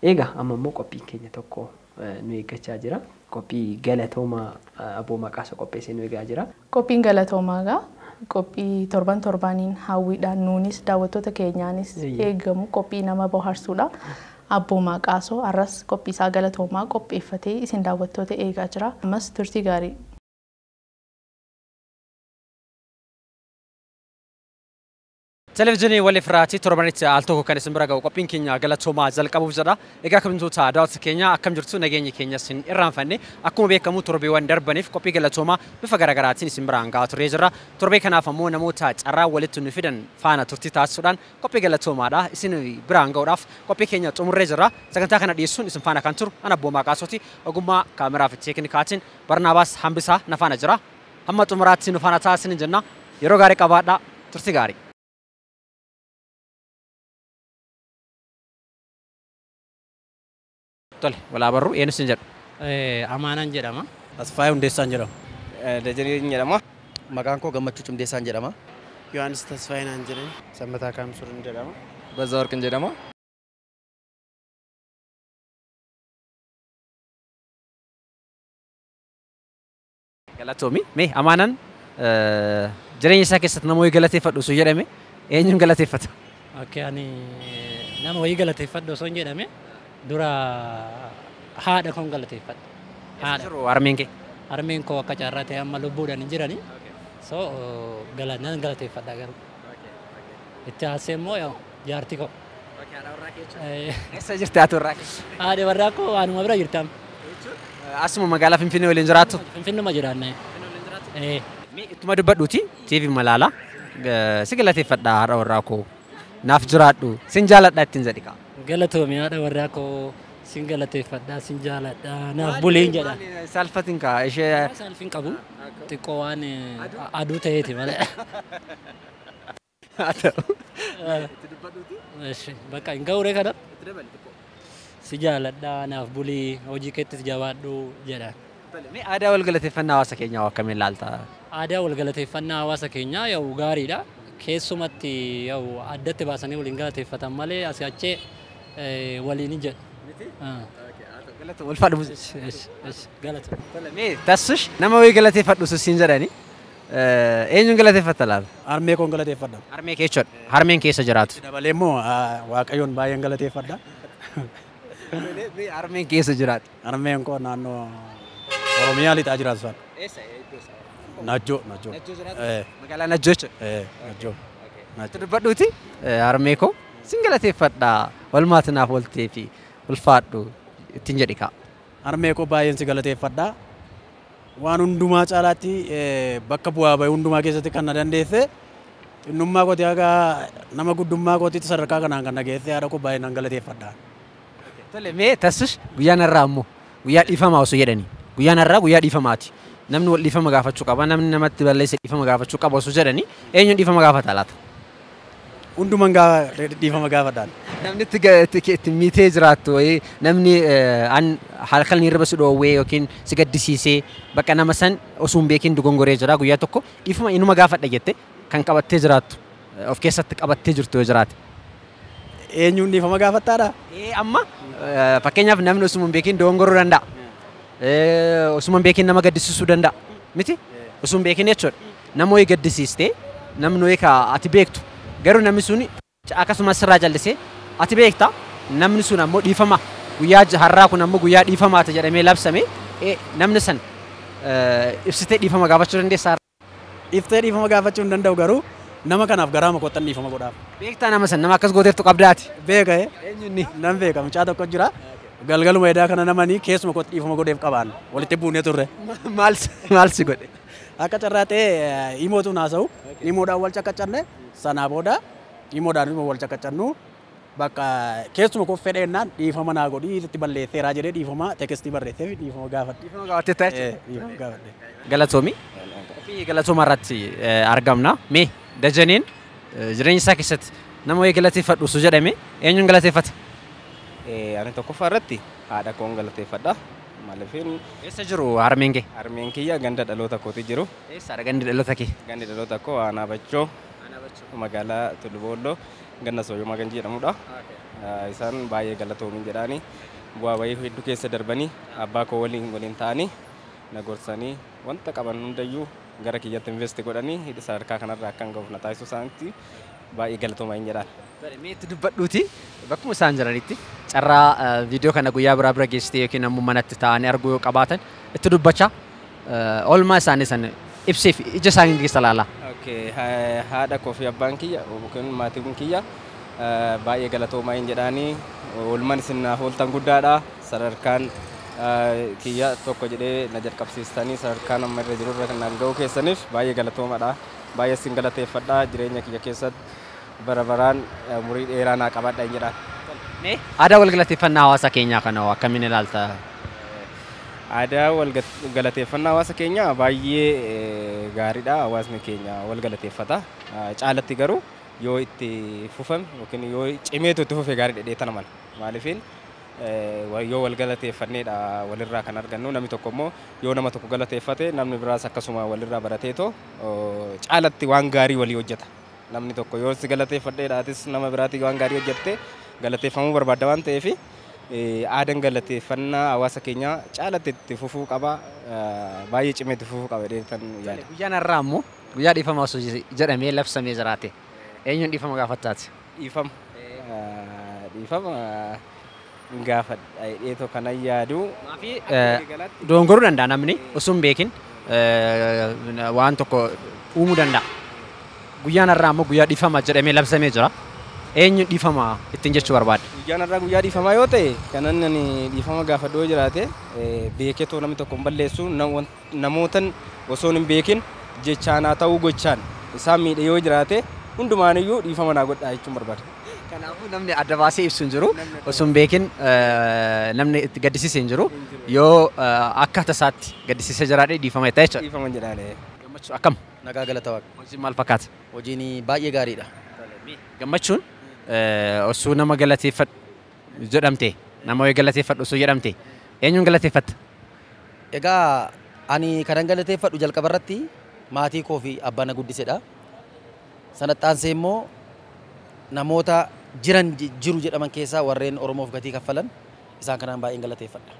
Egaa amma immoo qophiin keenya tokko nu eeggachaa jira. Qophii galatoomaa Abboomaa Qaasoo qopheessee nu eegaa jira. Qophiin galatoomaa egaa qophii torban torbaaniin hawwiidhaan nuunis daawwattoota keenyaanis eegamu qophii nama bohaarsuudha. Abboomaa Qaasoo har'as qophii isaa galatoomaa qopheeffatee isin daawwattoota eegaa jira. Ammas turtii gaarii. Televezyiinii waliif irraati torbanitti al tokko kan isin bira ga'u qophiin keenya galatoomaa jalqabuuf jedha. Egaa kabajamtoota daawwattoota keenya akkam jirtu nageenyi keenya isin irraanfanne akkuma beekamu torbeewwan darbaniif qophii galatoomaa bifa garaagaraatiin isin biraan ga'aa turee jira. Torbee kanaaf ammoo namoota carraa walitti nu fidan faana turtii taasisuudhaan qophii galatoomaadha isin biraan ga'uudhaaf qophii keenya xumurree jira. Sagantaa kana dhiyeessuun isin faana kan turu ana Abboomaa Qaasooti. Ogummaa kaameraa fi teeknikaatiin Barnaabaas Hambisaa na faana jira. Hamma xumuraatti nu faana taasisin jenna. Yeroo gaarii qabaadhaa. Turtii gaarii. Tole, walaa barruu eenyu sin jedhu? Amaanaan jedhama. Asfaayee Hundeessaan jedhama. Dajaneen jedhama. Maqaan koo Gammachuu Cimdeessaan jedhama. Yohaannis Tasfaayee naan jedhani. Sammataa Kaamsurin jedhama. Bazawarqin jedhama. Galatoomi. Mee Amaanaan jireenya isaa keessatti nama wayii galateeffadhu osoo jedhame eenyuun galateeffata? Okay, ani nama wayii galateeffadhu osoo hin jedhame dura haadha koon galateeffadha. Haadha. Jiru harmeen kee? Harmeen koo akka carraa ta'e amma lubbuudhaan hin jirani. So nan galateeffadha garuu. Itti aansee immoo jaartii koo. Eessa jirti haati warraa kee? Haadha warraa koo waanuma bira jirti amma. Asuma magaalaa Finfinnee waliin jiraattu? Finfinnuma jiraanna. Mee ittuma dubbadhuuti TV malaalaa si galateeffadha haadha warraa koo naaf jiraadhu sin jaaladha ittiin jedhi kaa. Galatoomi haadha warraa koo sin galateeffadha sin jaaladha naaf buliin jedha. Saalfatiin kaa ishee. Saalfiin qabu xiqqoo waan aduu ta'eeti malee. Haa ta'u. Bakka hin ga'uure kana. Si jaaladha naaf bulii hojii keettis jabaadhu jedha. Mee aadaa wal galateeffannaa hawaasa keenyaa akkamiin ilaalta? Aadaa wal galateeffannaa hawaasa keenyaa yaa'u gaariidha. Keessumatti yaa'u addatti baasanii waliin galateeffatan malee asii achee waliin hin jedhu. Ulfaadhu. Galata. Mee taasisus nama wayii galateeffadhu siin jedhani eenyuun galateeffatta laata? Harmee koon galateeffadha. Harmee kee jechuudha. Harmeen keessa jiraatu. Dabalee immoo Waaqayyoon baay'een galateeffadha. Harmeen keessa jiraatu. Harmeen koo naannoo Oromiyaa lixaa jiraatu sana. Eessa iddoo isaa? Najjoo, Najjoo. Najjoo jiraatu? Magaalaa Najjoo jechuudha. Najjoo. Itti dubbadhuuti harmee koo sin galateeffadha walmaati naaf ooltee fi ulfaadhu ittiin jedhi kaa. Harmee koo baay'een si galateeffadha. Waan hundumaa caalaatti bakka bu'aa bahii hundumaa keessatti kan na dandeesse xinnummaa kooti haga nama guddummaa kootiitti sadarkaa kanaan kan na geesse haadha koo baay'een nan galateeffadha. Tole mee taasisus guyyaan har'aa ammoo guyyaa dhiifamaa osoo jedhanii guyyaan har'aa guyyaa dhiifamaati. Namni wal dhiifama gaafachuu qaba namni namatti balleesse dhiifama gaafachuu qaba osoo jedhanii eenyuun dhiifama gaafata laata? Hundumaan dhiifama gaafadhaan. Namni itti miitee jiraattu wayii namni halkan hirriba si dhoowwee yookiin si gaddisiisee bakka nama san osoo hin beekin dogongoree jira guyyaa tokko dhiifama inuma gaafadha jette kan qabattee jiraattu of keessatti qabattee jirtu yoo jiraate. Eenyuun dhiifama gaafattaadha? Amma fakkeenyaaf namni osoo hin beekin dogongoruu danda'a. Osuma hin beekin nama gaddisiisuu danda'a. Miti? Osoo hin beekin jechuudha. Nama wayii gaddisiistee namni wayii ka ati beektu garuu namni sun akkasumas sirraa jallisee ati beekta namni sun ammoo dhiifama guyyaa har'aa kun ammoo guyyaa dhiifamaati jedhamee labsame namni san ibsitee dhiifama gaafachuu dandeessaa? Iftee dhiifama gaafachuu hin danda'u garuu nama kanaaf garaa makottan dhiifama godhaaf. Beektaa nama san nama akkas gooteertu qabdaati. Beeka Eenyunni? Nan beeka mucaa tokko jira. Galgaluma edaa kana namanii keessuma kootti dhiifama godheef qabaan walitti buunee turre. Maal si godhe? Akka carraa ta'e himootu naasa'u himoodhaan wal caqacanne sanaa booda himoodhaan wal caqacannu bakka keessuma koo fedheennaan dhiifama naa godhii itti balleesseeraa jedhee dhiifama tekstii barreessee dhiifama gaafadhe. Dhiifama gaafattee ta'a Dhiifama gaafadhe. Galatoomi. Qophii galatooma irratti argamna. Mee Dajaneen jireenya isaa keessatti nama wayii galateeffadhu osoo jedhame eenyuun galateeffata? Ani tokkoffaa irratti haadha koon galateeffadha. Maaliifin Eessa jiru harmeen kee? Harmeen kiyya ganda dhaloota kooti jiru. Eessaadha gandi dhaloota kee? Gandi dhaloota koo Aanaa Bachoo magaalaa Tulluboolloo ganda Sooyyomaa kan jedhamudha. Isaan baay'ee galatoomin jedhaani. Bu'aa bahii hedduu keessa darbanii abbaa koo waliin ta'anii na gorsanii wanta qaban hundayyuu gara kiyyatti invest godhanii sadarkaa kanarra akkan gahuuf na taasisuu isaaniitti baay'ee galatoomaa hin jedhaan. Mee itti dubbadhuuti bakkuma isaan jiranitti carraa viidiyoo kana guyyaa biraa bira geessitee yookiin ammoo manatti taa'anii arguu yoo qabaatan itti dubbachaa oolmaa isaanii sana ibsiif ija isaanii keessa ilaalaa. Okay, haadha koo fi abbaan kiyya yookiin maatiin kiyya baay'ee galatoomaa hin jedhaanii oolmaan isin naaf ooltan guddaadha. Sadarkaan kiyya tokko jedhee na jalqabsiistanii sadarkaan amma irra jiru irra naan ga'uu keessaniif baay'ee galatoomaadha. Baay'ee isin galateeffadha jireenya kiyya keessatti bara baraan umurii dheeraa naa qabadha hin jedhaan. Aadaa wal galateeffannaa hawaasa keenyaa kana akkamiin ilaalta? Aadaa wal galateeffannaa hawaasa keenyaa baay'ee gaariidha. Hawaasni keenya wal galateeffata. Caalatti garuu yoo itti fufame yookiin yoo cimeetu itti fufe gaariidha jedhee amana. Maaliifin yoo wal galateeffanneedha walirraa kan argannu namni tokko immoo yoo nama tokko galateeffate namni biraas akkasuma walirraa barateetoo caalatti waan gaarii walii hojjeta. Namni tokko yoo si galateeffadheedha atis nama biraatii waan gaarii hojjette galateeffamuu barbaadda waan ta'eef aadaan galateeffannaa hawaasa keenyaa caalatti itti fufuu qaba baay'ee cimee itti fufuu qaba jedhee yaada. Guyyaan har'aa immoo guyyaa dhiifama osoo jedhamee labsamee jiraate eenyuun dhiifama gaafattaati? Dhiifama. Dhiifama gaafadha jedheetoo kanan yaadu. Dogongoruu danda'a namni osoo hin beekin waan tokko uumuu danda'a. Guyyaan har'aa immoo guyyaa dhiifama jedhamee labsamee jira. Eenyuun dhiifama ittiin jechuu barbaadda? Guyyaan har'aa guyyaa dhiifamaa yoo ta'e kanan ani dhiifama gaafadhu yoo jiraate beeketoo namni tokko hin balleessu namootan osoo hin beekin jechaan haa ta'uu gochaan isaan miidhe yoo jiraate hundumaaniyyuu dhiifama naa godhaa jechuun barbaada. Kanaafuu namni adda baasee ibsu hin jiru osoo hin beekin namni itti gaddisiise hin jiru yoo akka tasaatti gaddisiisee jiraate dhiifama jetta jechuudha. Dhiifama jedhaane. Gammachuu akkam? Nagaa galata waaqa. Hojiin maal fakkaata? Hojiin baay'ee gaariidha. Gammachuun osoo nama galateeffadhu jedhamte nama wayii galateeffadhu osoo jedhamte eenyuun galateeffatta? Egaa ani kanan galateeffadhu jalqaba irratti maatii koo fi abbaa na guddisedha. Sanatti aansee immoo namoota jiran jiru jedhaman keessaa warreen Oromoof gatii kaffalan isaan kanaan baay'een galateeffadha.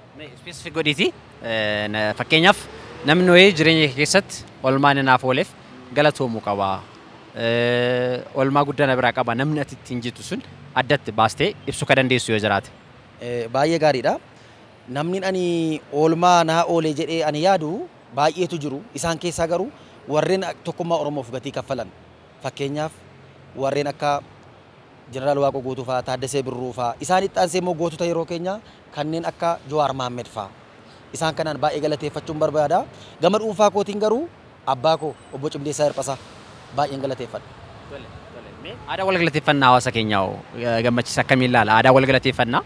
Specific godhiiti fakkeenyaaf namni wayii jireenya keessatti oolmaa inni naaf ooleef galatoomuu qaba. Oolmaa guddaa na biraa qaba namni ati ittiin jettu sun addatti baastee ibsuu ka dandeessu yoo jiraate. Baay'ee gaariidha. Namni ani oolmaa naa oole jedhee ani yaadu baay'eetu jiru. Isaan keessaa garuu warreen tokkummaa Oromoof gatii kaffalan. Fakkeenyaaf warreen akka Jeneraal Waaqoo Guutuu fa'aa, Taaddasee Birruu fa'aa, isaan itti aansee immoo gootota yeroo keenyaa kanneen akka Jawaar Mohaammed fa'aa. Isaan kanaan baay'ee galateeffachuun barbaada. Gama dhuunfaa kootiin garuu abbaa koo obbo Cimdeessaa Hirphasaa baay'een galateeffadha. Aadaa wal galateeffannaa hawaasa keenyaa gammachiisa akkamiin ilaala? Aadaa wal galateeffannaa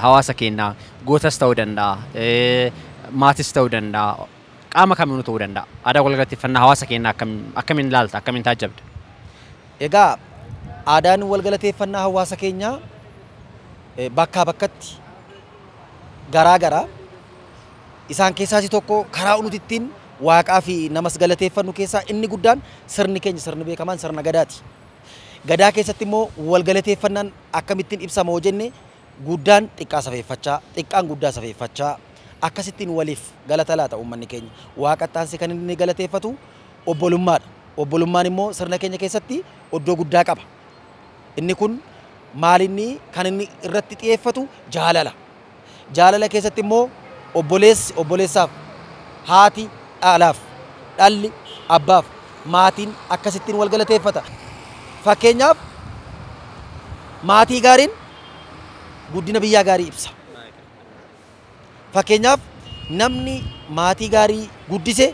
hawaasa keenyaa gootas ta'uu danda'a, maatis ta'uu danda'a, qaama kamiinuu ta'uu danda'a. Aadaa wal galateeffannaa hawaasa keenyaa akkamiin ilaalta? Akkamiin taajjabda? Egaa aadaan wal galateeffannaa hawaasa keenyaa bakkaa bakkatti garaa garaa. Isaan keessaas tokko karaa nuti ittiin waaqaa fi namas galateeffannu keessaa inni guddaan sirni keenya sirni beekamaan sirna gadaati. Gadaa keessatti immoo wal galateeffannaan akkamittiin ibsama hoo jenne guddaan xiqqaa safeeffachaa, xiqqaan guddaa safeeffachaa akkasittiin waliif galata laata uummanni keenya. Waaqatti aansee kan inni galateeffatu obbolummaadha. Obbolummaan immoo sirna keenya keessatti iddoo guddaa qaba. Inni kun maalinni kan inni irratti xiyyeeffatu jaalala. Jaalala keessatti immoo obboleessi obboleessaaf, haati dhaalaaf, dhalli abbaaf, maatiin akkasittiin wal galateeffata. Fakkeenyaaf maatii gaariin guddina biyyaa gaarii ibsa. Fakkeenyaaf namni maatii gaarii guddise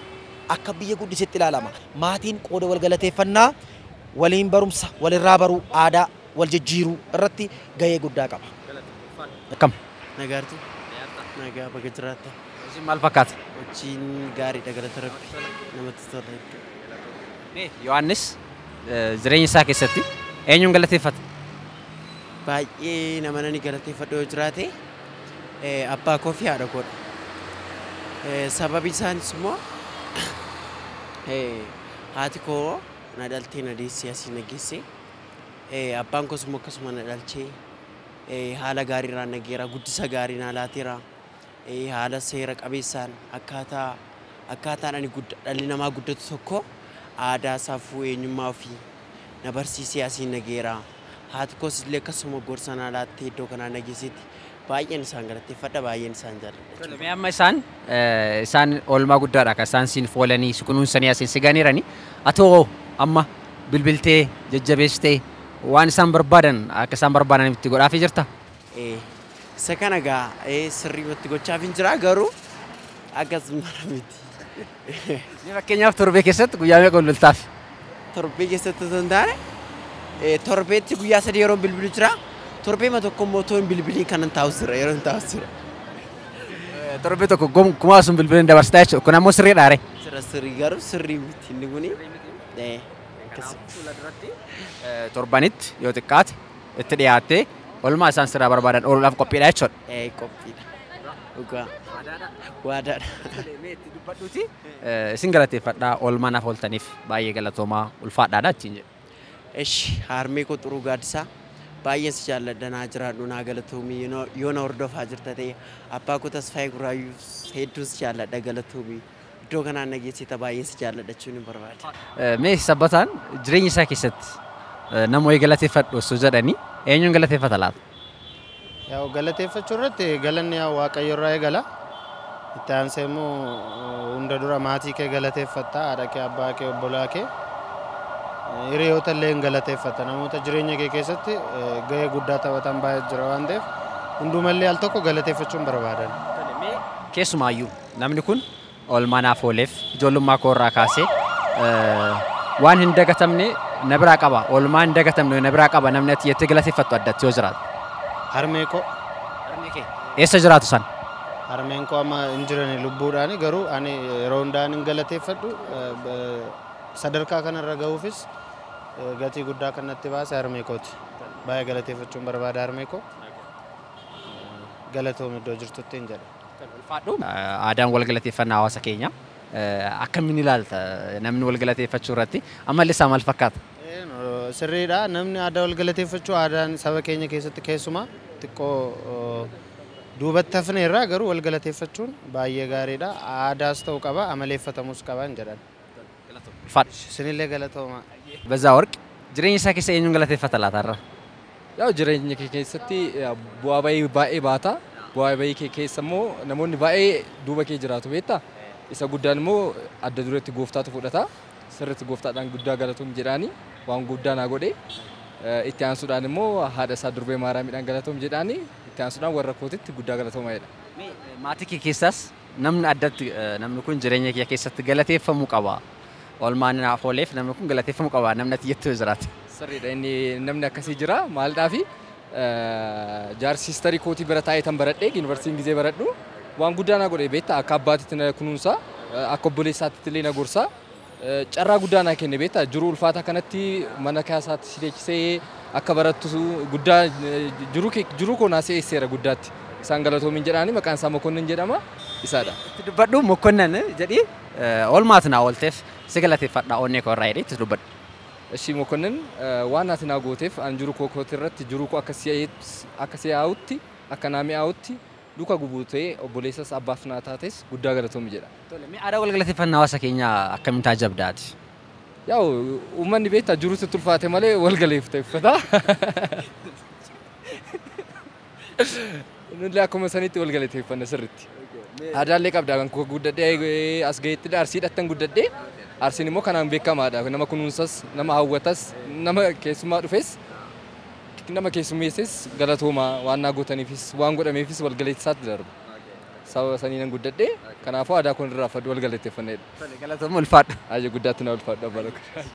akka biyya guddisetti ilaalama. Maatiin qooda wal galateeffannaa waliin barumsa, walirraa baruu, aadaa wal jijjiiruu irratti gahee guddaa qaba. Akkam? Nagaartu. Nagaa baga jiraatta. Hojiin maal fakkaata? Hojiin gaariidha galata rabbi. Namatti tola jechuudha. Yohaannis jireenya isaa keessatti eenyuun galateeffata? Baay'ee nama nani galateeffadhu yoo jiraate abbaa koo fi haadha koodha. Sababi isaanis immoo haati koo na dhaltee na deessee asii na geesse. Abbaan koos immoo akkasuma na dhalchee Haala gaariirraan nageera, guddisa gaarii naa laateera. Haala seera qabeessaan akkaataan ani dhalli namaa guddatu tokko aadaa, safuu, eenyummaa ofii na barsiisee asiin nageera. Haati koos illee akkasuma gorsa naa laattee iddoo kanaa nageessetti baay'een isaan galateeffadha, baay'een isaan jaalladha. Mee amma isaan oolmaa guddaadha kan isaan siin foolanii si kunuunsanii asiin si ganiirani. Atoo amma bilbiltee jajjabeessitee waan isaan barbaadan akka isaan barbaadan itti godhaafii jirta? Isa kana gaa sirriitti gochaaf hin jira garuu akkas mara miti. Mee fakkeenyaaf torbee keessatti guyyaa meeqa bilbiltaaf? Torbee keessatti osoo hin taane torbeetti guyyaa 3 yeroo bilbilu jira. Torbeema tokko immoo otoo hin bilbiliin kanan taa'us jira yeroo hin taa'us jira. Torbee tokko kumaa sun bilbiliin dabarsitaa jechuudha. Kun ammoo sirriidha ree? Sirra sirrii garuu sirrii miti inni kuni. Torbanitti yoo xiqqaate itti dhiyaattee oolmaa isaan sirraa barbaadan ooluudhaaf qophiidha jechuudha. Qophiidha. Dhugaa. Waadaadha. Dubbadhuuti. Isin galateeffadhaa oolmaa naaf ooltaniif baay'ee galatoomaa ulfaadhaadha ittiin jedhu. Eshi harmee koo Xuruu Gaaddisaa baay'een si jaalladha naa jiraadhu naa galatoomii yoo na hordofaa jirta ta'e abbaa koo Tasfaayee Gurraayyuu hedduun si jaalladha galatoomii iddoo kanaan nageessita baay'een si jaalladha jechuun hin barbaada. Mee Sabbataan jireenya isaa keessatti nama wayii galateeffadhu osoo jedhanii eenyuun galateeffata laata? Yaa'u galateeffachuu irratti galanni yaa Waaqayyo irraa eegala. Itti aansee immoo hunda dura maatii kee galateeffatta, haadha kee, abbaa kee, obbolaa kee. Hiriyoota illee hin galateeffatta. Namoota jireenya kee keessatti gahee guddaa taphatan baay'ee jira waan ta'eef hundumallee al tokko galateeffachuun barbaadan. Keessumaayyuu namni kun oolmaa naaf ooleef ijoollummaa koo irraa kaasee waan hin dagatamne na biraa qaba. Oolmaa hin dagatamne na biraa qaba namni ati jettee galateeffattu addatti yoo jiraatu. Harmee koo. Harmee kee. Eessa jiraatu san? Harmeen koo amma hin jirani lubbuudhaani garuu ani yeroo hundaan hin galateeffadhu sadarkaa kanarra gahuufis gatii guddaa kan natti baase harmee kooti. Baay'ee galateeffachuun barbaada harmee koo. Galatoom iddoo jirtutti hin jedha. Ulfaadhu. Aadaan wal galateeffannaa hawaasa keenya akkamiin ilaalta namni wal galateeffachuu irratti amalli isaa maal fakkaata? Sirriidha namni aadaa wal galateeffachuu aadaan saba keenya keessatti keessumaa xiqqoo duubatti hafne irraa garuu wal galateeffachuun baay'ee gaariidha. Aadaas ta'uu qaba amaleeffatamus qaba hin jedhan. Ulfaadhu. Isinillee galatooma. Bazaa Warqi jireenya isaa keessa eenyuun galateeffata laata irra? Yaa'u jireenya kee keessatti bu'aa bayii baay'ee baata. Bu'aa bayii kee keessa immoo namoonni baay'ee duuba kee jiraatu beektaa? Isa guddaan immoo adda dureetti gooftaatu fudhata. Sirriitti gooftaadhaan guddaa galatoom jedhaani waan guddaa naa godhe. Itti aansuudhaan immoo haadha isaa durbee Maariyaamiidhaan galatoom jedhaani itti aansuudhaan warra kootitti guddaa galatooma jedha. Maatii kee keessaas namni addatti namni kun jireenya kee keessatti galateeffamuu qaba. Oolmaan naaf ooleef namni kun galateeffamuu qaba namni ati jettu yoo jiraate. Sirriidha inni namni akkasii jira maaldhaafi jaarsi siistarii kootii bira taa'ee tan baradhee yuunivarsiitiin gizee baradhu waan guddaa naa godhe beektaa akka abbaatitti na kunuunsa akka obboleessaatti illee na gorsa carraa guddaa naa kenne beektaa jiruu ulfaata kanatti mana kaasaatti si teechisee akka barattu guddaa jiruu koo naa si'eesseera guddaatti isaan galatoomin jedhaani maqaan isaa Mokonnin jedhama isaadha. Itti dubbadhu Mokonnin jedhii oolmaatu naa oolteef si galateeffadha onnee koo irraa jedhee itti dubbadhu. Eshi Mokonnin waan ati naa gooteef an jiruu koo kooti irratti jiruu koo akka si'aawutti akka naa mi'aawutti duuka gubuutee obboleessas abbaaf naa taates guddaa galatoomi jedha. Mee aadaa wal galateeffannaa hawaasa keenyaa akkamiin taajabdaati? Yaa'u uummanni beektaa jiruutti tulfaate malee wal galateeffata. Nullee akkuma sanitti wal galateeffanna sirriitti. Aadaallee qabda kan guddadhee as gaheetti Arsiidhattan guddadhee Arsiin immoo kanaan beekamaadha. Nama kunuunsas, nama hawwatas, nama keessummaa dhufes, nama keessummeesses galatoomaa waan naa gootaniifis waan godhameefis wal galateessaatti darba. Sababa sanii nan guddadhee kanaafuu aadaa kun irraa fadhu wal galateeffannedha. Galatooma ulfaadha. Ayyo guddaatti na ulfaadha abbaa lakka.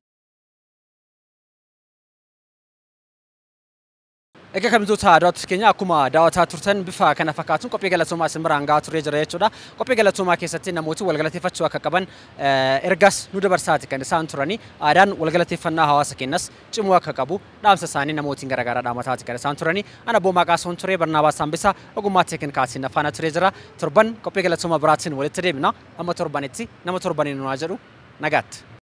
Egaa kabajamtoota daawwattoota keenya akkuma daawwataa turtan bifa kana fakkaatuun qophii galatoomaa isin biraan gahaa turee jira jechuudha. Qophii galatoomaa keessatti namooti wal galateeffachuu akka qaban ergas nu dabarsaati kan isaan turanii aadaan wal galateeffannaa hawaasa keenyas cimuu akka qabu dhaamsa isaanii namootiin garaagaraa dhaamataati kan isaan turanii. Ana Abboomaa Qaasoon turee Barnaabaas Hambisaa ogummaa teeknikaatiin afaana turee jira. Torban qophii galatoomaa biraatiin walitti deebina. Amma torbanitti nama torbaniin nu haa jedhu nagaatti.